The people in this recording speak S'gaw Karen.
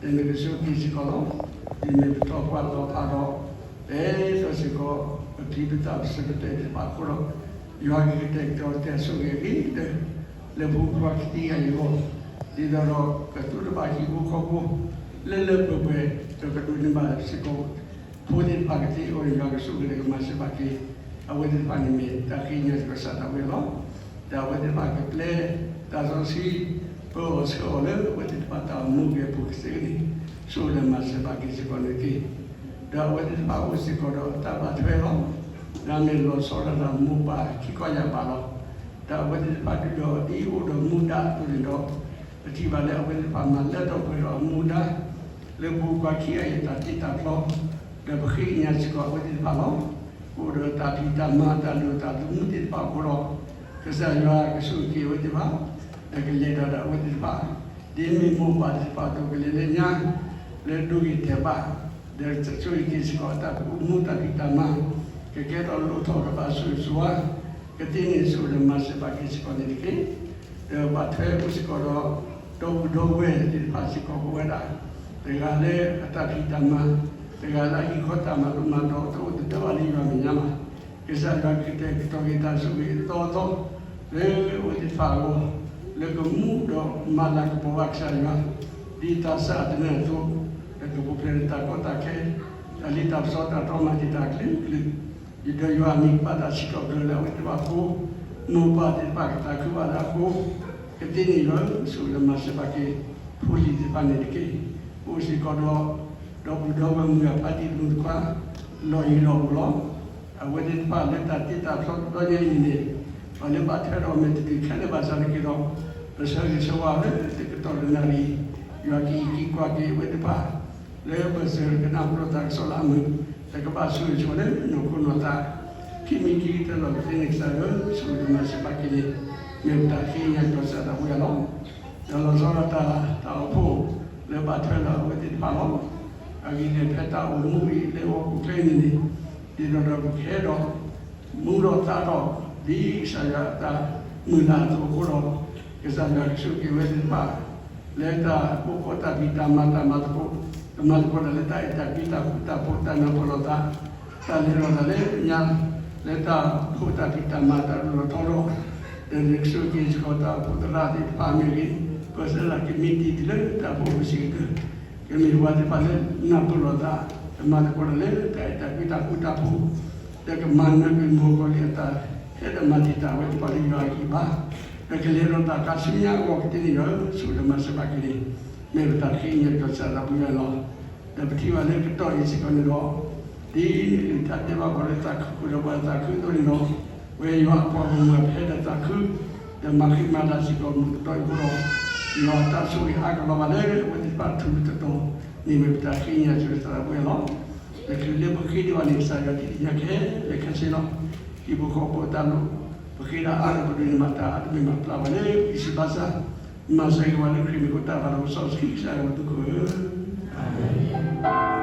နကဆိၣ်ဂ့ၤစ့ၢ်ကီးလီၤ. ဒ်မ့ၢ်ပထီၣ်ပှၢ်လီၤဖးဒီး ပအဲၣ်ဒိးစ့ၢ်ကီး ပပျံၤပသးပစၢၤပတဲာ်သ့ၣ်တဖၣ်အဃိဒီး ယွၤကကတဲာ်ကတီၤကတဲာ်ဆိၣ်ဂ့ၤအဂ့ၤကတၢၢ် လၢပပှၤကသံအဂၤအံၤအဂီၢ်, ဒ်သိးဒီးကသူၣ်တဘၣ်ဟံၣ်ဖိဃီဖိ လၢလၢပှဲၤပှဲၤ ဒီးကဒိးန့ၢ်ဘၣ်စ့ၢ်ကီး ဖိသ့ၣ်တဖၣ်ကသ့အဂီၢ်န့ၣ် ယွၤကဆိၣ်ဂ့ၤလၢကမၤစၢၤဘၣ်က့ၤ အဝဲသ့ၣ်တဖၣ်န့ၣ်မ့ၢ်တၢ်ဃ့ကညးစ့ၢ်ကီးကစၢ်ဒၣ်ဝဲလီၤ. ဒီးအဝဲသ့ၣ်တဖၣ်ကပျဲ သးစီဆှံ ပၢအီၤဆှၢအီၤလၢအဝဲသ့ၣ်တဖၣ်တၢ်အိၣ်မူကဲၤအပူၤကသ့န့ၣ် ဆိၣ်ဂ့ၤလၢမၤစၢၤဘၣ်က့ၤစ့ၢ်ကီးန့ၣ်တက့ၢ်. ဒီးအဝဲသ့ၣ်တဖၣ်အိၣ်စ့ၢ်ကီးဒီးတၢ်ဘၣ်ထွဲလီၤ. ဒီးမ့ၢ်လီၤဆီဒၣ်တၢ်မိၢ်ပၢ်ခံခီယၢ်ဘးလီၤ. ဒီးအဝဲသ့ၣ်တဖၣ်ဒုးဒီးဒ်အိၣ်ဒီးမူဒါအသိးန့ၣ်ဒီး ပထံၣ်ဘၣ်လၢအဝဲသ့ၣ်တဖၣ်မၤလၢထီၣ်ပှဲၤဒီးအမူဒါ လၢပပှၤခံဂၤအံၤအတၢ်တ့တၢ်ဖျီ ဒီးပဃ့ကညးစ့ၢ်ကီးအဝဲသ့ၣ်တဖၣ်လီၤ. အိၣ်ဒီးတၢ်ဖံးတၢ်မၤတၢ်လိၣ်တၢ်သမူသ့ၣ်တဖၣ်အဃိဒီး ကစၢ်ယွၤကဆိၣ်ဂ့ၤအဝဲသ့ၣ်တဖၣ် ဒီးကလဲၤတၢ်ဒီးအဝဲသ့ၣ်တဖၣ် ဒ်မ့ၢ်မိၢ်ပၢ်သ့ၣ်တဖၣ်အသိးကလဲၤလၢညါ လၢဒိဂ့ၤတဲာ်ဘၣ် ဒီးကဆိၣ်ဂ့ၤက့ၤစ့ၢ်ကီးအတၢ်အိၣ်မူတၢ်ဖံးတၢ်မၤ ကကဲထီၣ်လိၣ်ထီၣ်ကဘၣ်ဆိၣ်ဂ့ၤဆိၣ်ဝါ ကသ့န့ၢ်ဆိၣ်ဂ့ၤဒီးမၤစၢၤဘၣ်က့ၤစ့ၢ်ကီးန့ၣ်တက့ၢ်. ဒီးဘၣ်ထွဲအိၣ်စ့ၢ်ကီးဒီး ဒီပုၢ်ဒီဝဲၢ်သ့ၣ်တဖၣ်စ့ၢ်ကီးပဝဲဒၣ် တဂၤလၢအတၢ်ဖံးတၢ်မၤ တဂၤလၢအဟံၣ်ဃီတၢ်မၤလိမၤဒိးတအိၣ်တဒၢဘၣ်လၢယွၤမဲာ်ညါဘၣ်. ကစၢ်ယွၤကတဲာ်ကတီၤက့ၤတၢ်ဆိၣ်ဂ့ၤအသီအသီ လၢအဝဲသ့ၣ်တဖၣ်အဂီၢ် လၢကမူဒီးမၤလၤကပီၤဘၣ်ကစၢ်ယွၤ ဒ်တၢ်စၢ်အသနၢၣ်အသိး ဒီးကပူၤဖျဲးဒီးတၢ်ကီတၢ်ခဲ တၢ်လ့တၢ်ပစီတၢ်တီမၤတံာ်တာ်ကလုာ်ကလုာ် ယဒီးယွၤအမံၤကဘၣ်တၢ်စံးထီၣ်ပတြၢၤလၢအဝဲသ့ၣ်တဖၣ်အဃိ မိၢ်ပၢ်သ့ၣ်တဖၣ်ကသးခုဘၣ်လၢအဃိ ကသ့န့ၢ်ယွၤဆိၣ်ဂ့ၤဒီးမၤစၢၤဘၣ်က့ၤ ဖိလံၤသ့ၣ်တဖၣ်န့ၣ်တက့ၢ်. အိၣ်စ့ၢ်ကီးဒီး ဒီပုၢ်ဒီဝဲၢ်မုၢ်အဖါတံၢ်မုၢ်တခွါ လီၢ်ယံၤလီၢ်ဘူးလီၤ. အဝဲသ့ၣ်တဖၣ်လၢတၢ်တ့တၢ်ဖျီတဘျီညါအံၤန့ၣ် ပှၤလၢဘၣ်ထွဲဒီးမဲာ်တတုၤခဲလၢာ်ဘၣ်ဆၣ်နာ်က့ဒီး ပဆၢဂ့ၤဆၢဝါလၢတကတီၢ်တနၣ်ရံၣ် ယွၤကအံးက့ၤကွၢ်က့ၤအဝဲသ့ၣ်တဖၣ် လၢပစၢၤကနၢ်ပၢၢ်လိာ်သးကစီၣ်လၢအမုာ် လၢကဘၣ်ဆိၣ်ဂ့ၤဆိၣ်ဝါလၢနီၢ်ခိနီၢ်သး ခံမံၤခံကတၢၢ်လီၤ. ကသ့န့ၢ်ကစၢ်ယွၤဆိၣ်ဂ့ၤဒီးမၤစၢၤဘၣ်က့ၤန့ၣ် မ့ၢ်ပတၢ်ဃ့ကညးကစၢ်ဒၣ်ဝဲလီၤ. ဒီးလီၤဆီဒၣ်တၢ် တၢ်အိၣ်ဖှိၣ်လၢဘၣ်ထွဲဒီးအဝဲသ့ၣ်တဖၣ်လီၤ. အဂ့ၢ်ဒ်အံၤ ဖဲတၢ်အိၣ်မူအံၤလၢဟီၣ်ခိၣ်ချၢအံၤန့ၣ်န့ၣ် ဒ်သိးဒီးပကဟဲဒီး မူဒီးသးဒီး ဒ်ကစၢ်ယွၤအတၢ်မုၢ်လၢ်အသိးအဃိဒီး ကစၢ်ယွၤကဆိၣ်ဂ့ၤဝဲသ့ၣ်တဖၣ် လၢတၢ်အိၣ်ဖှိၣ်တၢ်ဖံးတၢ်မၤတၢ်မၤသကိး တမၤသကိးတၢ်လၢတၢ်အဲၣ်တၢ်ကွံတၢ်ဃူတၢ်ဖိးတၢ်နၢ်ပၢၢ်လိာ်သး တၢ်လဲၤလိာ်သးလၢညါ လၢတၢ်အိၣ်ဖှိၣ်တၢ်ဖံးတၢ်မၤတၢ်ဒိၣ်ထီၣ်ထီထီၣ် ဒီးကဆိၣ်ဂ့ၤစ့ၢ်ကီးတၢ်အိၣ်ဖှိၣ်သရၣ်သ့ၣ်တဖၣ်မ့ၢ်ဂ့ၤ ပၢဆှၢလၢကမံးတံာ်တုၤလၢတၢ်အိၣ်ဖှိၣ်ပူၤစ့ၢ်ကီး ကမ့ၢ်ပှၤသ့ၣ်တဖၣ်လၢနၢ်ပၢၢ်လိာ်သး ကမၤသကိးတၢ်လၢတၢ်အဲၣ်တၢ်ကွံတၢ်ဃူတၢ်ဖိး ဒီးကမၤနၢၤကွံာ်မုၢ်ဂီၤလံအတၢ်ဟဲဒီးမၤတံာ်တာ်ဝဲသ့ၣ်တဖၣ်လၢယွၤအဂံၢ်အဘါ ဒီးကလဲၤဒီးတၢ်ခါဆူညါအဂီၢ်ကသ့န့ၢ်ယွၤဧၢ ဆိၣ်ဂ့ၤဒီးမၤစၢၤဘၣ်က့ၤန့ၣ် မ့ၢ်ပတၢ်ဃ့ကညးကစၢ်ဒၣ်ဝဲလီၤ. ဒီးပထံၣ်ဘၣ်လၢကတီၢ်အံၤစ့ၢ်ကီးန့ၣ်ဒီး ဒ်နကလုၢ်ကထါတဲဘၣ်ပှၤလၢသးခုဃုာ်ဒီးပှၤလၢသးခုအသိးန့ၣ်ဒီး ပဝဲယွၤအပှၤဂီၢ်မုၢ်အဖဲဒီးသးခု ဒီးမၤဃံးမၤလၤစ့ၢ်ကီးမုၢ်ကတီၢ်အံၤအဃိဒီး ယွၤအတၢ်ဆိၣ်ဂ့ၤအါကလီၤဘၣ်လၢအဝဲသ့ၣ်တဖၣ်ထူးတတီၤန့ၣ် မ့ၢ်ပတၢ်ဃ့ကညးကစၢ်ဒၣ်ဝဲလီၤ. တချုးလၢပဃ့ဒံးဘၣ်န့ၣ် ကစၢ်ယွၤတ့ၢ်လံညါခဲလၢာ်ခဲဆ့လီၤ. ဟံၣ်ဖိဃီဖိအတၢ်လိၣ် ပဃ့ဒၣ်အါဒီးပဒိးန့ၢ်ဘၣ်တၢ်အါတမ့ၢ်ဘၣ်ပျၢ်ဘၣ်လၢပဂံၢ်စၢ်ဘါစၢ် မၤစၢၤက့ၤပှၤလၢခရံာ်မ့ၢ်အဃိတၢ်ဘၣ်ဒီးပစီဆှံကစၢ်ယွၤပသူခိၣ်ဧၢ, အၤမ့ၣ်.